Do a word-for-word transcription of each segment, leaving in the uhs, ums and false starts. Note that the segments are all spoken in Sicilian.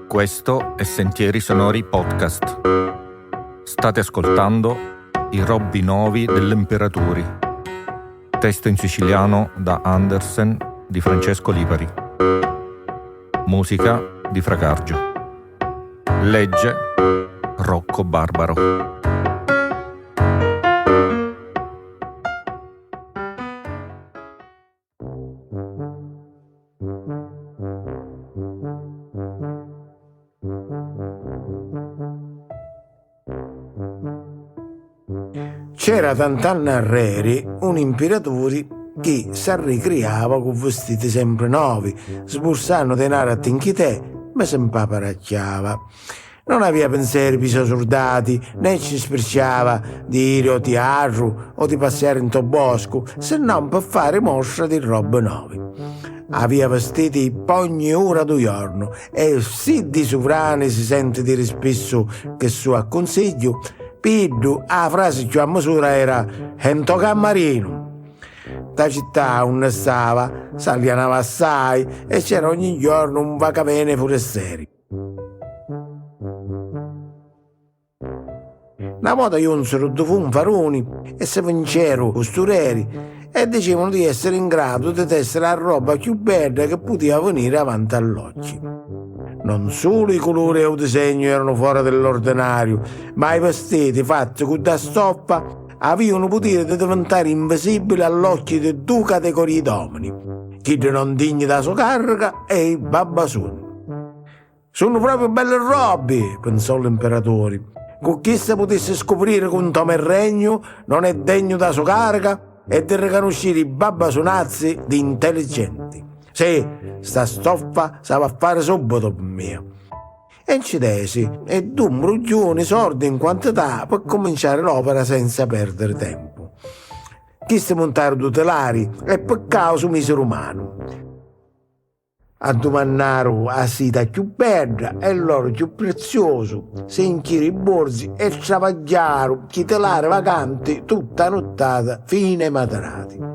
Questo è Sentieri Sonori Podcast. State ascoltando I robbi novi dell'imperaturi. Testo in siciliano da Andersen di Francesco Lipari. Musica di Fracargio. Legge Rocco Barbaro. C'era tant'anni arreri un impiraturi chi s'arricriava cu vistiti sempri novi, sbursannu denari a tinchitè, ma si mpaparacchiava. Non avia pinseri pi so surdati, né ci spirciava di iri o tiatru o di passiari nto boscu, si non pi fari mostra di robbi novi. Avia vistiti p'ogni ura du jornu e siddi suvrani si senti diri spissu chissu accunsigghiu, pi iddu a frasi cchiù a misura era è nto cammarinu. Nta città unni stava s'allianava assai e c'era ogni jornu un vacavene furesteri. Na vota junziru du funfaruni e si vinceru custureri e dicevanu di essiri in gradu di tessiri a robba cchiù bedda chi putia viniri avanti all'occhi. Non sulu i culuri e u disegnu eranu fora dell'ordinariu, ma i vistiti fatti cu dda stoffa avianu putiri di divintari invisibili all'occhi di du categorii d'omini, chiddi non digni da so carica e i babbasuni. Sunnu propriu belli robbi, pinsò l'imperaturi. Cu chista putissi scupriri cu nto me regnu non è degnu da so carica e di ricanusciri i babbasunazzi di intelligenti. Sì, sta stoffa s'ava a fari subitu pi mia. E nci desi e du mbrugghiuni sordi in quantità pi cuminciari l'opera senza perdiri tempu. Chisti muntaru du tilari e piccau su misiru manu. Addumannaru a sita cchiù bedda e l'oru cchiù priziusu, si nchiru i borzi e travagghiaru chi tilari vacanti tutta a nuttata fina i matinati.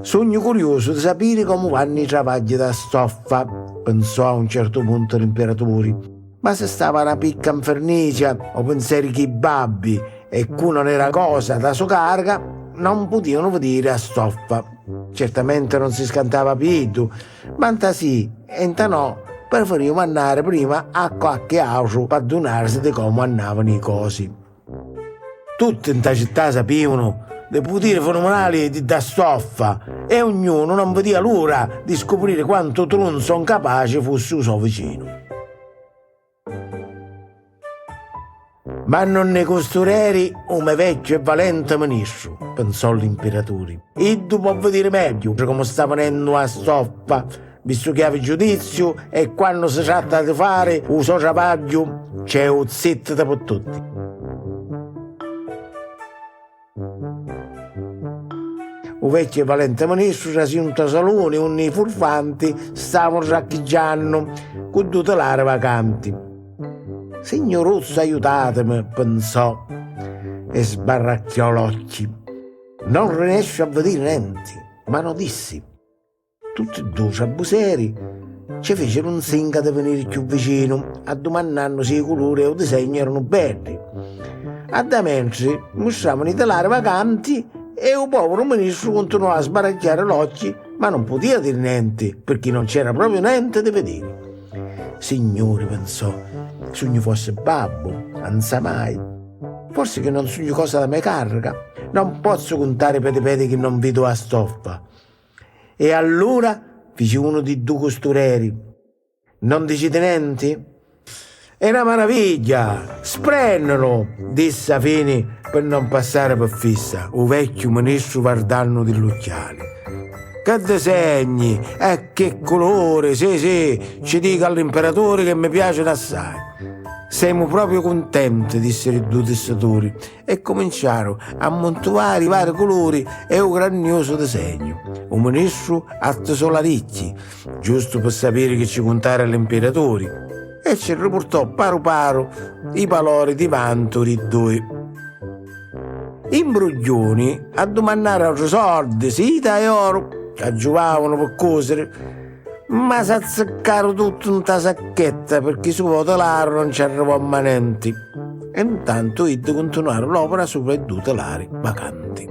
Sugnu curiusu di sapiri comu vannu i travagghi dâ stoffa, pinsò a un certu puntu l'impiraturi. Ma si stava na picca nfirnicia o pinseri chi i babbi e cu non era cosa da so carica non putianu vidiri a stoffa. Certamente non si scantava pi iddu, ma nta sì e nta no prefiriu mannari prima a qualchi autru p'addunarisi di comu annavanu i cosi. Tutti nta città sapivanu di putiri finuminali di dda stoffa e ognunu non vidia l'ura di scupriri quantu trunzu o ncapaci fussi u so vicinu. Ma non nni custureri u me vecchiu e valenti ministru, pinsò l'impiraturi. Iddu pò vidiri megghiu comu sta vinennu a stoffa, vistu chi havi giudiziu e quannu si tratta di fari u so travagghiu c'è u zittiti pi tutti. U vecchiu e valenti ministru trasiu nto saluni unni i furfanti stavanu racchiggiannu cu du tilari vacanti. Signuruzzu, aiutatimi, pinsò e sbarracchiò l'occhi. Non rinesciu a vidiri nenti, ma no dissi. Tutti du trabuseri ci feciru nzinca di viniri cchiù vicinu, addumannannusi i culuri e u disegnu eranu beddi. Addamentri mustravanu i tilari vacanti e u poviru ministru cuntinuau a sbaracchiari l'occhi, ma non putia diri nenti pirchì non c'era propriu nenti di vidiri. Signuri, pinsò, sugnu forsi babbu, anzamai? Forsi chi non sugnu cosa da me carica? Non pozzu cuntari pedi pedi chi non vidu a stoffa. E allura fici unu di du custureri. Non diciti nenti? È na maravigghia! Sprennulu! Dissi a fini pi non passari pi fissa u vecchiu ministru vardannu di l'ucchiali. Che disegni! E che culuri! Sì, sì, ci dicu all'imperaturi che mi piacinu assai. Semu propriu cuntenti, dissiri du tissituri e cuminciaru a muntuvari i vari culuri e u granniusu disegnu. U ministru attisò l'aricchi, giustu pi sapiri chi ci cuntari a l'impiraturi, e ci ripurtò paru paru i palori di vantu ri dui. I mbrugghiuni addumannaru autri sordi, sita e oru, ca giuvavanu pi cusiri, ma s'azziccaru tuttu nta sacchetta, pirchì supra u telaru non ci arrivò ma nenti. E ntantu iddi cuntinuaru l'opera supra i dui telari vacanti.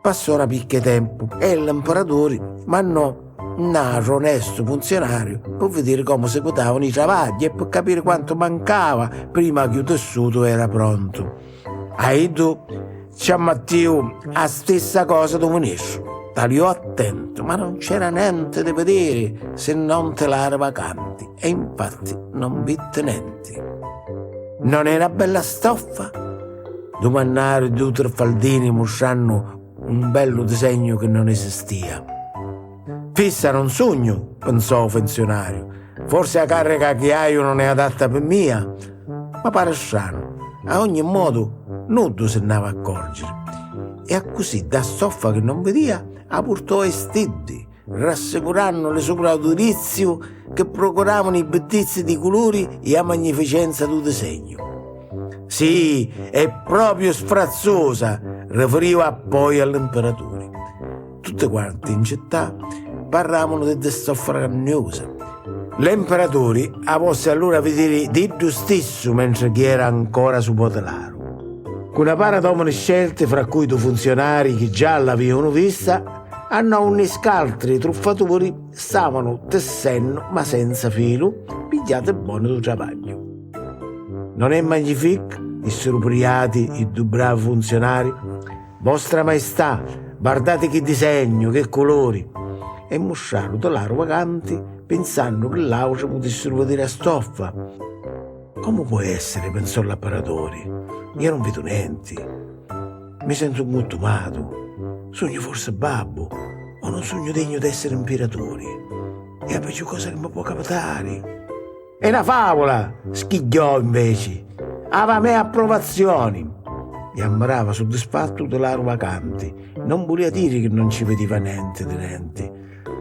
Passò na picca 'i tempu e l'imperaturi mannò n'atru onestu funzionariu pi vidiri comu sicutavanu i travagghi e pi capiri quantu mancava prima chi u tissutu era prontu. A iddu ci ammattiu a stissa cosa du ministru. Taliò attentu, ma non c'era nenti di vidiri si non telari vacanti, e infatti non vitti nenti. Non è na bella stoffa? Dumannaru i dui Truffaldini mustrannu un bellu disegnu chi non esistia. Fissa non sugnu, pinsò u funzionariu, forsi a carrica chi haiu non è adatta pi mia. Ma pari stranu, a ogni modu nuddu si nn'ava accorgiri. E accussì dda stoffa chi non vidia a purtò a i stiddi, rassicurannuli supra u duliziu chi procuravanu i biddizzi di culuri e a magnificenza du disegnu. Sì, è propriu sfrazzusa, rifiriu appoi all'imperaturi. Tutti quanti in città parravanu di dda stoffa granniusa. L'imperaturi a vossi allura vidiri d'iddu stissu mentri chi era ancora sup'o telaru. Cu na para d'omini scelti, fra cui du funzionari chi già l'avianu vista, annò unni scaltri truffaturi stavanu tissennu ma senza filu, pigghiati boni du travagghiu. Non è magnifique? Dissiru priati i du bravi funzionari. Vostra Maistà, vardati chi disegnu, chi culuri! E mustraru u telaru vacanti, pinsannu chi l'autri putissiru vidiri a stoffa. Comu pò essiri, pinsò l'apparaturi, iu non vidu nenti. Mi sentu nguttumatu. Sugnu forsi babbu, o non sugnu degnu d'essiri impiraturi? È a peggiu cosa chi mi pò capitari. È na fàvula! Schigghiò, inveci. Havi a me approvazioni! E ammirava suddisfattu u telaru vacanti. Non vulia diri chi non ci vidiva nenti di nenti.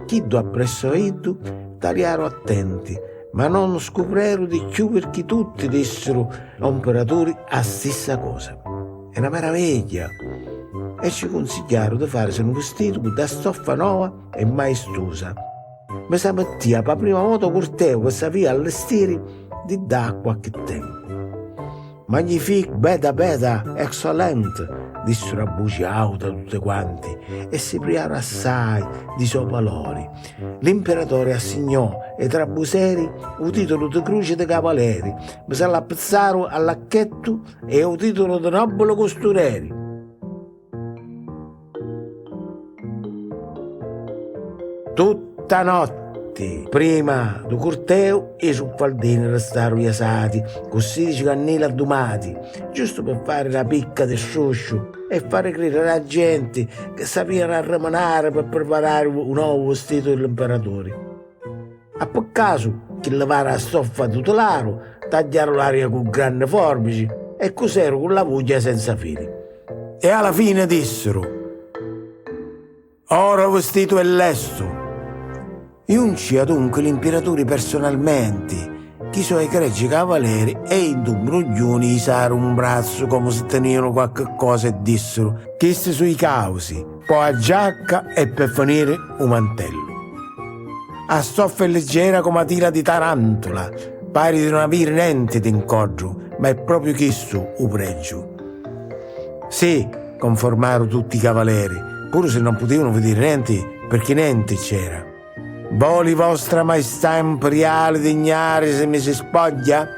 Chiddu appressu a iddu taliaru attenti, ma non scupreru di cchiù pirchì tutti dissiru ô mperaturi a stissa cosa. È na meravigghia! E ci cunsigghiaru di farisi nu vistitu cu dda stoffa nova e maistusa. Mi sa mittia pa prima vota u curteu chi s'avia allistiri di ddà a qualchi tempu. Magnifique, beda, beda, excellent, dissiru a buci auta tutti quanti e si priaru assai di so valori. L'imperatore assignò e trabuseri u titulu di cruci di cavaleri, mi sa l'appizzaru all'acchettu e u titulu di nobili custureri. Tutta notti, prima du curteu, i Truffaldini restaru jasati cu sidici cannili addumati, giustu pi fari na picca di strusciu e fari cridiri a genti chi s'avianu a riminari pi priparari u novu vistitu di l'imperaturi. A pi casu chi livaru a stoffa du telaru, tagghiaru l'aria cu granni forbici e cuseru cu l'avugghia senza fili. E a la fini dissiru: Ora u vistitu è lestu! Juncia dunqui l'impiraturi personalmenti, chi so egregi cavaleri e i du mbrugghiuni isaru un brazzu comu si tinianu qualchi cosa e dissiru: Chisti su i causi, po a giacca e pi finiri u mantellu. A stoffa è liggera comu a tila di tarantula, pari di non aviri nenti di ncoddru, ma è propriu chistu u preggiu. Sì, conformaru tutti i cavaleri, puru si non putìunu vidiri nenti, pirchì nenti c'era. Voli vostra maistà imperiali dignari si mi si spogghia?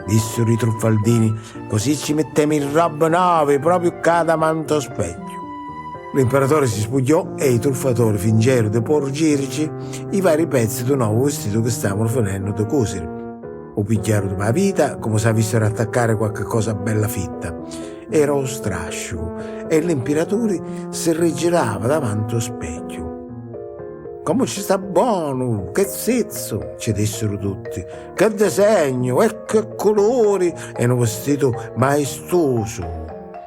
Dissiru i Truffaldini, così ci mittemu i robbi novi propriu ccà damanti ô specchiu. L'imperatore si spugghiò e i truffatori fingeru di porgirici i vari pezzi du novu vistitu chi stavanu finennu di cusiri. U pigghiaru di pa vita, comu s'avissiru attaccari qualchi cosa bella fitta. Era ô strasciu e l'impiraturi si rigirava davanti ô specchiu. Comu ci sta bonu, che zizzu! Ci dissiru tutti. Che disegnu e che culuri! E nu vistitu maistusu!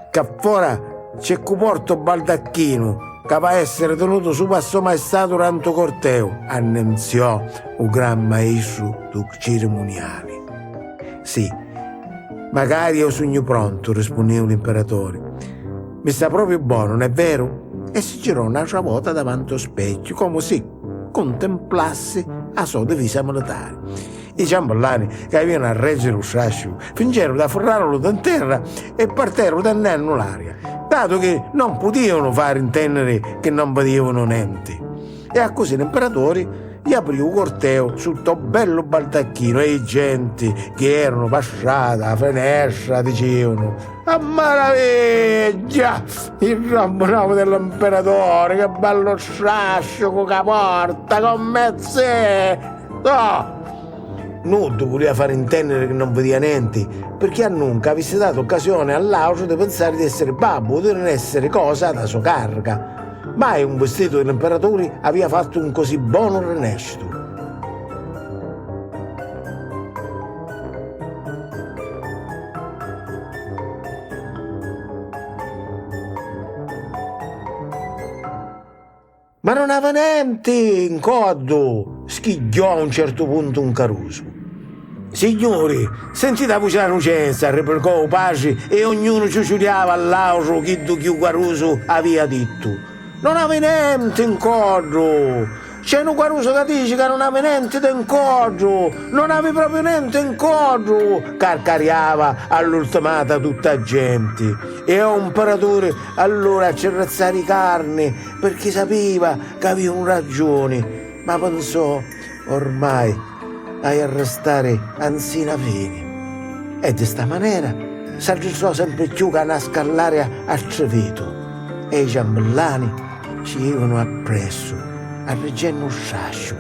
Ccà fora c'è cu porta u baldacchinu, ca va essiri tinutu supra a so maestà duranti u corteu, annunziò u gran maistru du cirimuniali. Sì, macari eu sugnu prontu, rispunniu l'imperatori. Mi sta propriu bonu, non è veru? E si girò n'autra vota davanti o specchiu, comu si cuntemplassi a so divisa militari. I ciambellani, ca avianu a reggiri u strasciu, fingeru d'affirrarulu di nterra e parteru tennennu l'aria, datu chi non putianu fari ntenniri chi non vidianu nenti. E accussì l'imperatori iapri u corteu sutta o bellu baldacchinu e i genti chi eranu pa strata a finestra dicianu: "A maravigghia! Il rombo novu dell'imperatore, che bellu strasciu cu ca porta, comm'è zitto!" Nuddu vulia fari ntenniri chi non vidia nenti, pirchì a nunca avissi datu occasioni all'autru di pinsari di essiri babbu o di non essiri cosa da so carga. Mai un vistitu di l'imperaturi avia fattu un così bonu renestu. "Ma non havi nenti 'n coddu?" schigghiò a un certu puntu un carusu. "Signuri, sentiti a vuci a nucenza!" arriplicò u patri, e ognunu ciuciuliava all'autru chiddu chi u carusu avia dittu. "Non havi nenti 'n coddu! C'è nu carusu ca dici ca non havi nenti di 'n coddu! Non havi propriu nenti 'n coddu!" carcariava all'ultimata tutta a genti. E u 'mperaturi allura accarrizzò i carni, pirchì sapiva ca avianu ragiuni, ma pinsò: "Ormai haiu a ristari a nsina fini." E di sta manera s'arritrò sempri cchiù ca na scallari attrivitu, e i ciambillani ci ivanu appressu, arriggennu u strasciu.